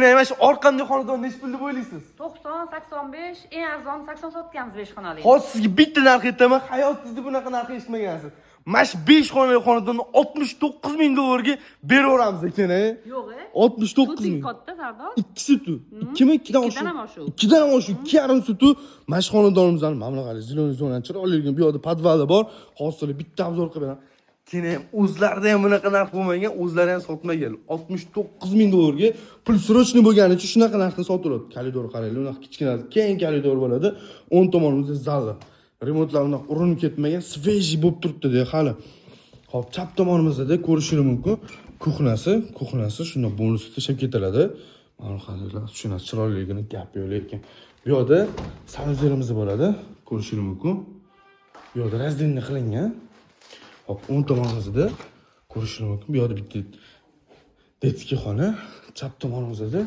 Mana shu orqamda xonadon nechi pul deb o'ylaysiz? 90, 85, eng arzon 80 sotganmiz 5 xonali. Hozir sizga bitta narx aytaman, hayotingizda bunaqa narx eshitmagansiz. Mana shu 5 xonali xonadonni 69 ming dollarga beraveramiz ekan, e? Yo'q, e? 69 Suting ming. Katta, Sardor. 2 sutu. 2 mi? 2dan Ikkidan ham oshuv. 2dan ham oshuv, 2,5 sutu. Mana shu xonadonimizni mana bunaqa зелёный zonani chiroyli, bu yoqda podvali bor. Hozir bitta обзор qilib beraman. Keyin ham o'zlarida ham bunaqa narx bo'lmagan, o'zlari ham sotmagan. 69 ming dollarga pul срочный bo'lgani uchun shunaqa narxda sotiladi. Koridor qaranglar, unaqa kichkina, keng koridor bo'ladi. O'ng tomonimizda zali. Remontlar unaqa urinib ketmagan, свежий bo'lib turibdi hali. Hop, chap tomonimizda ko'rishingiz mumkin. Кухня si, кухня si shunday bonusga tashlab ketiladi. Mana qaranglar, shunasi chiroyliligini gap yo'q lekin. Bu yoqda санузел imiz bo'ladi, ko'rishingiz mumkin. Bu yoqda раздельный qilingan. Hop, o'ng tomonimizda ko'rishingiz mumkin. Bu yoqda bitta детский xona, chap tomonimizda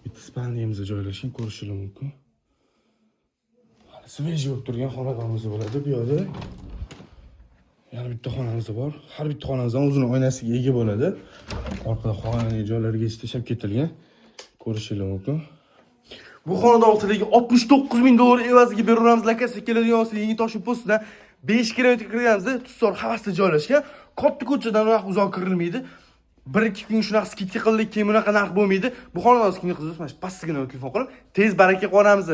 bitta спальня miz joylashgan, ko'rishingiz mumkin. Hali свежий bo'lib turgan xonadonimiz bo'ladi bu yoqda. Yana bitta xonamiz bor. Har bitta xonamizdan o'zini oynasiga ega bo'ladi. Orqada xonali joylarga tashlab ketilgan. Ko'rishingiz mumkin. Bu xonadon sizlarga 69 ming dollar evaziga beraveramiz. Lokatsiya keladigan bo'lsa, Yangi Toshkent postidan 5 kilometr kirganimizda Tutzor havasda joylashgan. Katta ko'chadan unaqa uzoq kirilmaydi. 1-2 kun shunaqa скидка qildik, keyin bunaqa narx bo'lmaydi. Bu xonadon kimga qiziq, mana shu pastgina telefon qilib, tez baraka qilib yuboramiz.